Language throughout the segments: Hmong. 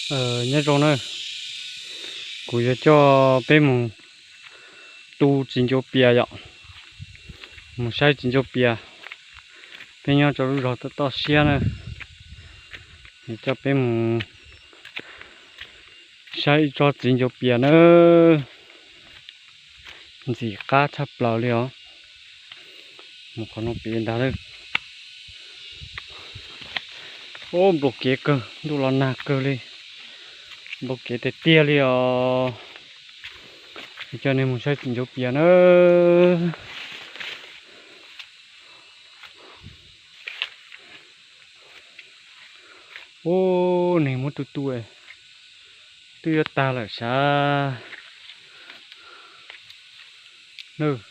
Nyob zoo na, kuv yuav coj peb mus tu txiv ncuav pias yom, mus saib txiv ncuav pias. Peb nyob rau lub zos toj toj siab na, yuav coj peb mus saib ib tsob txiv ncuav pias na. Ntxim qab tshaj plaws li os. Mus qhov no pem ntag lawm. Ub, nplooj kev kawg, ntuj los nag kawg li. Nplooj kev tiag tiag li os. Coj nej mus saib txiv ncuav pias na. Ub, neeg muab tu tu, twb yuav tag lawm sav. Nws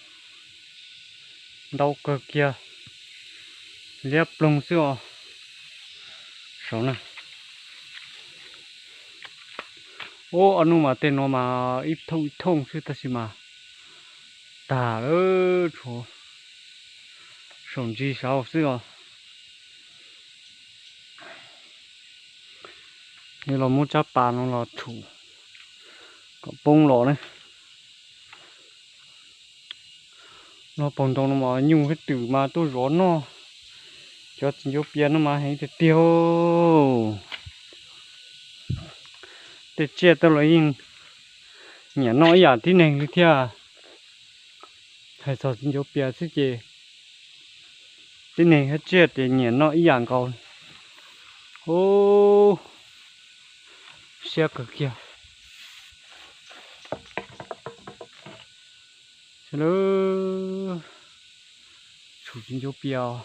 ntau kawg kiag, liab ploog xwb os. Saud na. Ub, ob hnub mas tej no mas ib thooj ib thooj xwb tab sis mas tag lawm, tshuav saum ntsis saud xwb os. Yuav los muab tsab pas no los tshum kom poob los ne. Los paug nroo no mas nyuj hab twm mas tuaj zov noj. Cov txiv ncuav pias no mas heev tiag tiag. Tej tsiaj tej los yeej nyiam noj ib yam tib neeg li thiab. Hais txog txiv ncuav pias xwb ces tib neeg hab tsiaj ces nyiam noj ib yam nkaus. Ub, siab kawg kiag. Sawv daws, tshum txiv ncuav pias.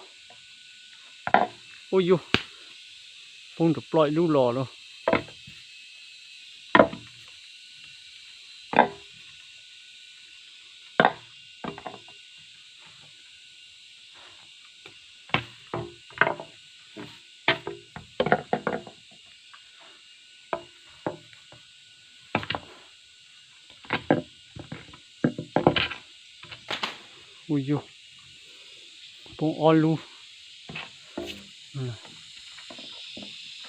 Ub yus, poob nram ploj ib lub los lawm. Ub yus, poob ob lub.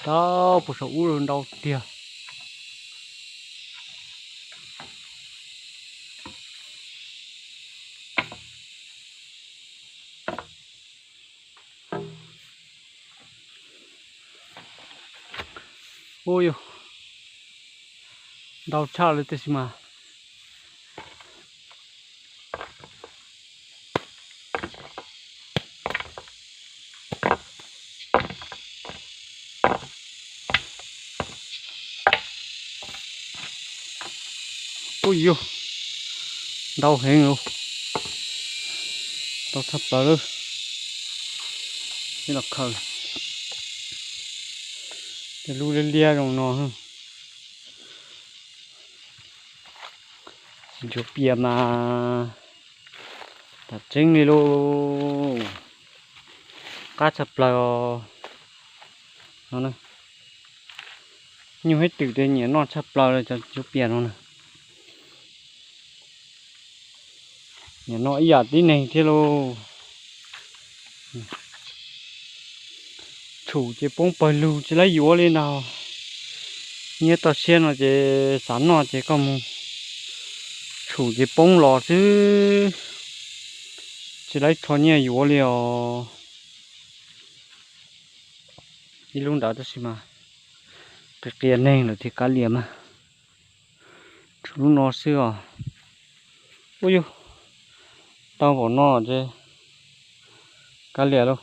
Tau puag saum ub ntau tiag. Ub yus, ntau tshaj li tab sis mas Ub yus, ntau heev, ntau tshaj plaws lawm. Peb los khaws tej lub liab liab zoo no. Txiv ncuav pias mas tam tseeb li lauj, qab tshaj plaws os. No, nyuj hab twm ces nyiam noj tshaj plaws li cov txiv ncuav pias no na. Nyiam noj ib yam tib neeg thiab lauj. Tshum ces poob pawg lug tsis laib yuav li ntag. Nyob toj siab no ces xav noj ces koj mus tshum ces poob los xwb, tsis laib rho nyiaj yuav li os. Ib lub ntawd tab sis mas qia qia neeg lawm thiaj kav liam mas. Tshum lub no xwb os. Ub yus, tau npaum no ces kav liam lauj.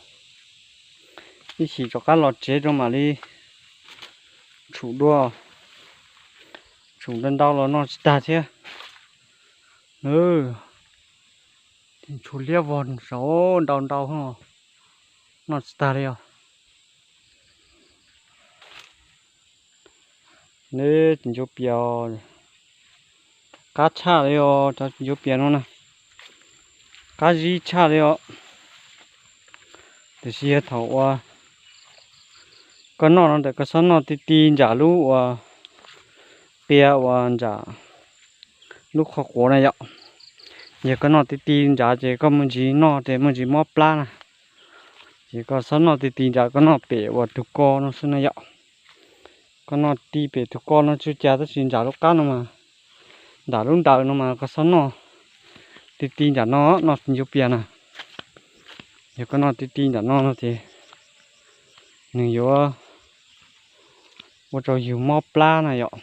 Ib chim rov qab los tsev rau mam li tshum dua. Tshum ntau ntau los noj tsis tag thiab. Tshuav liab vog saud ntau ntau, noj tsis tag li os. Neb txiv ncuav pias, qab tshaj li os, cov txiv ncuav pias no na, qab zib tshaj li os. Tiam sis yog thaum uas koj noj no ntawm koj txhob noj ti ti ntsam lub uas qia uas ntsam lub qhov quav na yom. Yog koj noj ti ti ntsam ces koj muaj ntsis noj ces muaj ntsis mob plab na. Ces koj txhob noj ti ti ntsam, koj noj pem uas tug ko no xwb na yom. Koj noj ti pem tus ko no tsuj cas tab sis nram lub qab no mas, nram lub ntawm no mas koj txhob noj. Ti ti nram no, noj ncua pias na. Yog koj noj ti ti nram no no ces nws yuav ua rau yus mob plab na yom.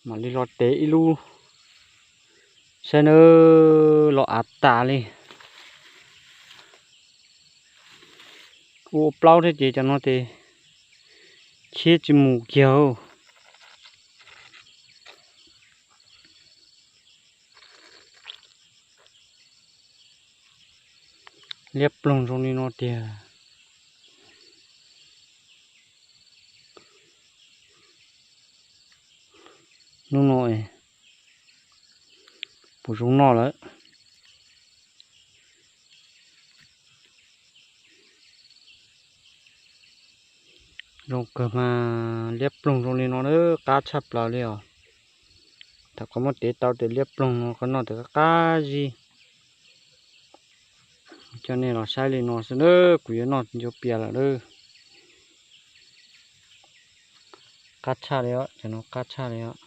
Mam li los tev ib lub saib na, los av tas li. Ua plaub thiab ces cov no ces khiab tsis mus kiag. Liab ploog zoo li no tiag. Hnub no puas zoo noj lawm? Zoo kawg mas, liab ploog zoo li no na, qab tshaj plaws li os. Thaum koj muab tev tau tes liab ploog no koj noj tes qab qab zib. Coj nej los saib li no xwb na, kuv yuav noj ncua pias lawm lauj. Qab tshaj li os, cov no qab tshaj li os.